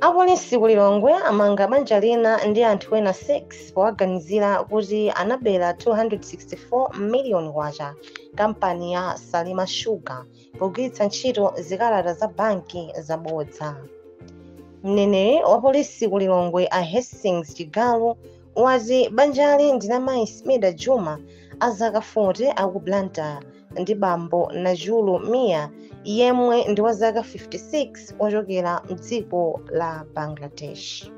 Apolisi ku Lilongwe amanga banja lina ndi anthu ena 6 powaganizira kuti anabera 264 miliyoni kwacha kampani ya Salima Sugar pogwiritsa ntchito zikalata za banki zabodza. Mneneri wa polisi ku Lilongwe a Hastings Chigalu wati banjali ndi la mayi Smida Juma a zaka 40 aku Blantyre ndi bambo Najulu Mia yemwe ndi wa zaka 56 ochokera mdziko la Bangladesh.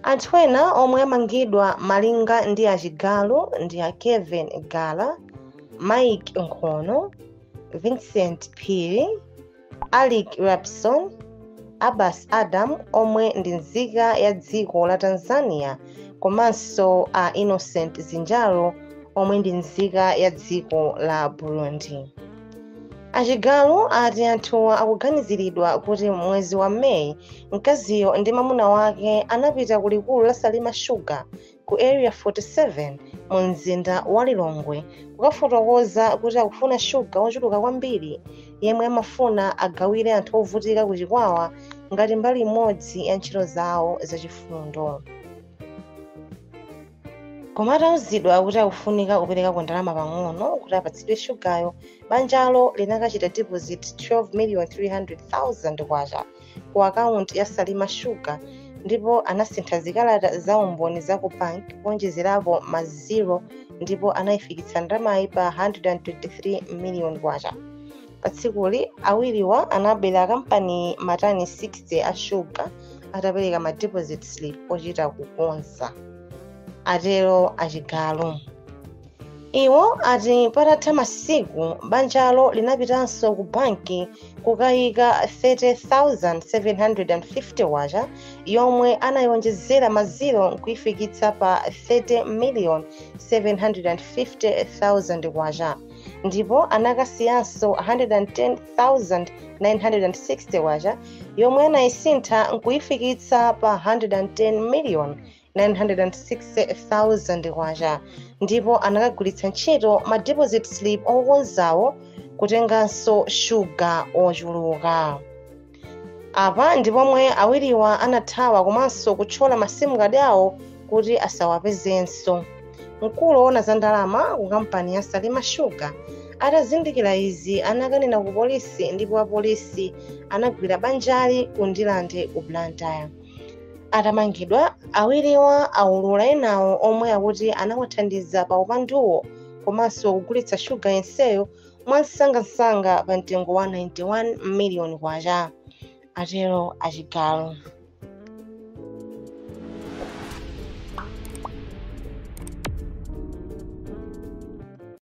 Anthu ena omwe amangidwa malinga ndi a Chigalu ndi a Kevin Gala, Mike Nkhono, Vincent Phiri, Alick Rapson, Abbas Adam omwe ndi nzika ya dziko la Tanzania komanso a Innocent Zinjalo omwe ndi nzika ya dziko la Burundi. Achigalu ati anthuwa akuganiziridwa kuti mwezi wa Meyi mkaziyo ndi mwamuna wake anapita ku likulu la Salima Sugar ku Area 47 mu mzinda wa Lilongwe kukafotokoza kuti akufuna shuga wochuluka kwambiri yemwe amafuna agawire anthu ovutika ku Chikwawa ngati mbali imodzi ya ntchito zawo zachifundo. Koma atauzidwa kuti akufunika kupereka ndalama pang'ono kuti apatsidwe shugayo, banjalo linakachita deposit 12,300,000 kwacha ku akaunti ya Salima Sugar ndipo anasintha zikalata za umboni za ku bank kuonjezerapo ma zero ndipo anayifikitsa ndalamayi pa 123 million kwacha. Pa tsikuli awiriwa anabera kampani matani 60 a shuga atapereka ma deposit slip ochita kukonza, atero Achigalu. Iwo ati patatha masiku banjalo linapitanso ku banki kukayika 30,750 kwacha yomwe anayionjezera maziro nkuifikitsa pa 30,750,000 kwacha ndipo anakasiyanso 110,960 kwacha yomwe anayisintha nkuifikitsa pa 110,960,000 kwacha ndipo anakagwiritsa ntchito ma deposit slip okonzawo kutenganso shuga ochuluka. Apa ndi pomwe awiriwa anathawa komanso kutchola masimu kadi awo kuti asawapezenso. Mkulu woona za ndalama ku kampani ya Salima Sugar atazindikira izi anakanena ku polisi ndipo apolisi anagwira banjali ku Ndilande ku Blantyre. Atamangidwa awiriwa aulula enawo omwe akuti anawathandiza pa upanduwo komanso kugulitsa shuga yenseyo mwansangasanga pa mtengo wa 91 million kwacha, atero Achigalu.